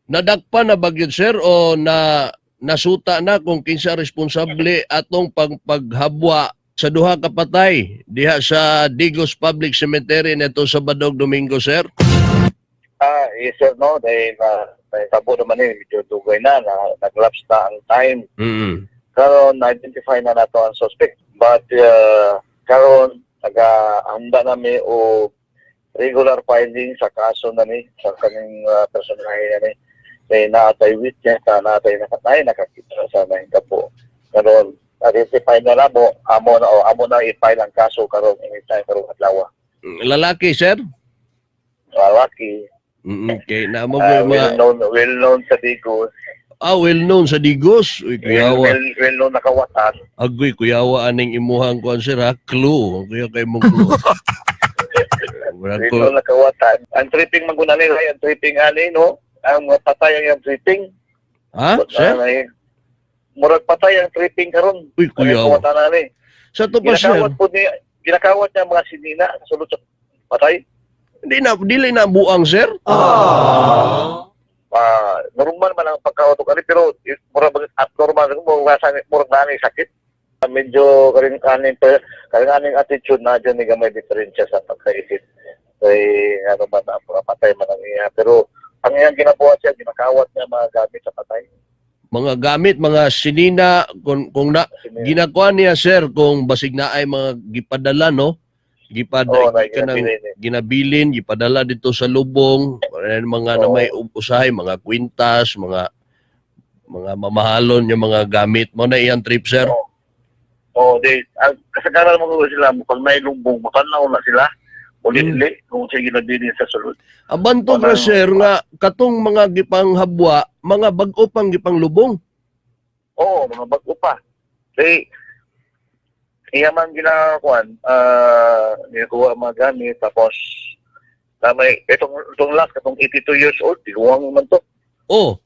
Nadakpan na ba gyud, sir, o na nasuta na kung kinsa responsable atong paghabwa sa duha ka patay diha sa Digos Public Cemetery neto sa Badog Domingo, sir? Yes sir, no, dahil nahitabo naman eh, medyo dugay na, nag-lapse na ang time. Karon na-identify na nato ang suspect. But karon nagahanda nami o regular filing sa kaso na ni sa kaning personahe na ni. Kay naatay witness na naatay nakatay nakakita sa nahitabo. Karon identify na namo, amo na o amo na i-file ang kaso karon anytime karon adlaw. Lalaki, sir? Lalaki. Okay, na mo mga Well known sa Digos. Ah, well known sa Digos. Uy, kuyawa. Well known na kawatan. Agoy, kuyawa aning imuhang kuan, sir, ha? Clue. Kuya kay mong clue. Murag Well ko, known na kawatan. Ang tripping maguna nila, ang tripping ani, no? Ang mga patay ang tripping. Ha, sir? Ay, murag patay ang tripping karon. Uy, Kuya. kuyawa. Kawatan ani. Sa to pa, sir. Ginakawat po niya, ginakawat niya mga sinina sa sulod sa patay. Di na, dili na buang, sir? Normal man ang pagkawat ani, pero murag abnormal, murag murag na ani sakit. Medyo karing aning karing aning attitude na dyan ni gamay diferensya sa pagkaisip. Kay ano man ang mga patay man ang iya. Pero ang iyang ginabuhat siya, ginakawat niya mga gamit sa patay. Mga gamit, mga sinina, kung na, Sinina. ginakuha niya, sir, kung basig na ay mga gipadala, no? Gipada, Oo, na kanang ginabilin eh. ginabilin, gipadala dito sa lubong, mga na may usahay, mga kwintas, mga mamahalon yung mga gamit mo na iyang trip, sir. Oo, di, ang kasagaran mo sila, pag may lumbong, makanaw na sila. Uli-uli, kung siya ginabilin sa sulod. Abantog ra, sir, nga katong mga gipanghabwa, mga bag-o pang gipanglubong. Oo, mga bago pa. Di, iya man ginakuan, ginakuha ang mga gamit, tapos, na may, itong last, katong 82 years old, tiguang man to. Oh,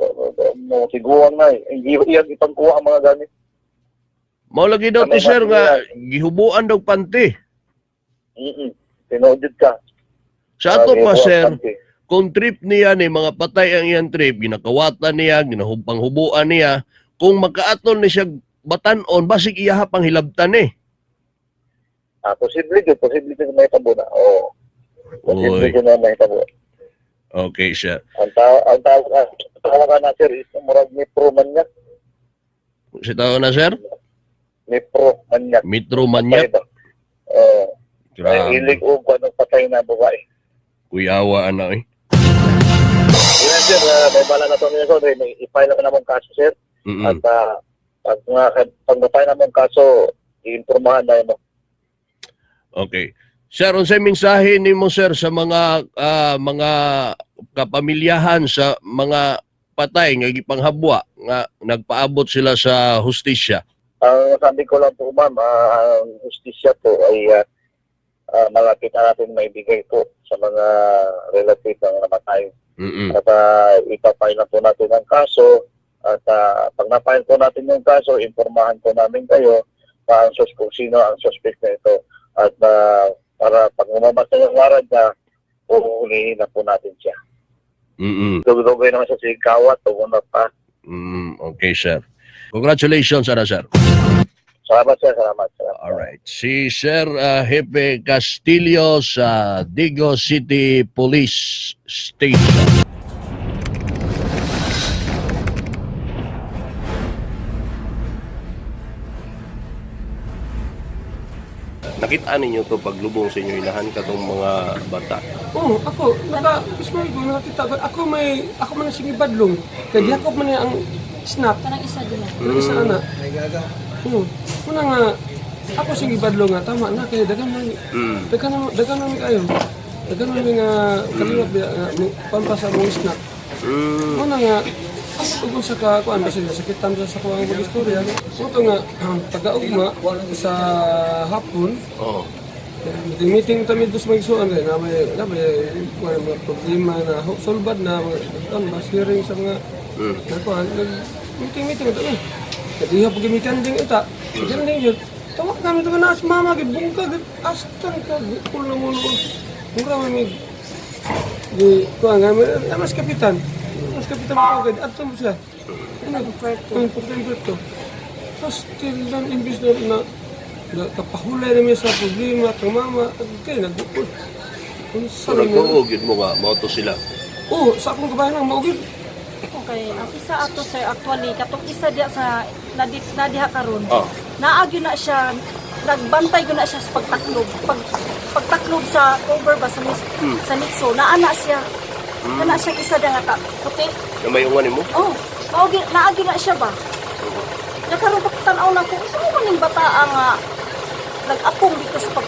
No, tiguang na eh. Hindi iyang ipangkuha ang mga gamit. Mao lagi daw ti, Ano, sir, nga gihubuan daw panty. Tinuod ka. Sa ato pa, Gihubuan sir, panty. Kung trip niya ni mga patay ang iyang trip, ginakawatan niya, ginahupanghubuan niya, kung makaatol ni siya batanon, basig iyaha pang hilabtan eh. Posible jud may tabo na. Oo. Posible Oy. jud na may tabo. Okay, sir. Ang tawag ka na, sir, is murag metro man niya. Si tao na, sir? Metro man niya. Metro Manyak. Oo. Ay, Grabe. ilig og kung patay na babae. Kuyawa, ano eh. Yan, sir, may bala na to niya, sir. May i-file na namong kaso, sir. At pag na-file namong kaso, i-impormahan na mo. Okay. Sir, unsay mensahe nimo, sir, sa mga mga kapamilyahan sa mga patay nga gipanghabwa nga nagpaabot sila sa hustisya? Ang sabi ko lang po, ma'am, ang hustisya po ay malapit na natin maibigay po sa mga relative ng namatay. At ipapile na po natin ang kaso. At pag na-file po natin yung kaso, impormahan po namin kayo pa ang kung sino ang suspect na ito. At para pag lumabas na yung warrant niya, uulihin na po natin siya. Dugay-dugay naman siya sa kawat, tungkol na pa. Okay, sir. Congratulations, ana, sir. Salamat, sir. Salamat. Salamat. All right. Si Sir Hepe Castillo sa Digos City Police Station. Nakita ninyo to paglubong sa inyo inahan katong mga bata? Oo, ako, naka, mismo ko, nakakita ko. Ako may, ako man ang sige badlong. Kaya gihakop man niya ang snack. Parang isa din. Kanang isa ana. Oo. Una nga, ako sige badlong nga, tama na, kaya dagan man, dagan man kayo. Dagan man nga, kaliwat biya, nga, pampa sa mong snack. Una nga, ug sa ka, kuan, basta sakit tam sa kuang mag-istorya. Uto nga, taga-ugma, sa hapon, meeting meeting kami dos magsuon kay na may kuan mga problema na solbad na mga kuan ba hearing sa mga na kuan nag meeting meeting ito eh. Kaya diha pag gamitan ding ita, kanding yun. Tawag kami ito na as mama gid bungka gid astan ka gikul na mo. Mura man mi di kuan nga mas kapitan. Mas kapitan mo kay adto mo siya. Ano? Puerto. Ang Puerto. Tapos still dan imbis na kapahulay na mi sa problema kang mama kay nagdukot. So Unsa man yun? nagtuo gyud mo nga mao to sila. Oh, sa akong kabahin lang maugid. Okay, ang isa ato, sir, actually katong isa diya sa nadiha karon. Naagyo na siya, nagbantay ko na siya sa pagtaklob. Pagtaklob sa cover ba sa sa Mitso, naa na siya. Kana siya isa diya nga puti. Na may ungan nimo? Oh, maugyo, naagyo na siya ba? Nakaroon pagtanaw na ko, ito man yung bata nga nag-apong dito sa pag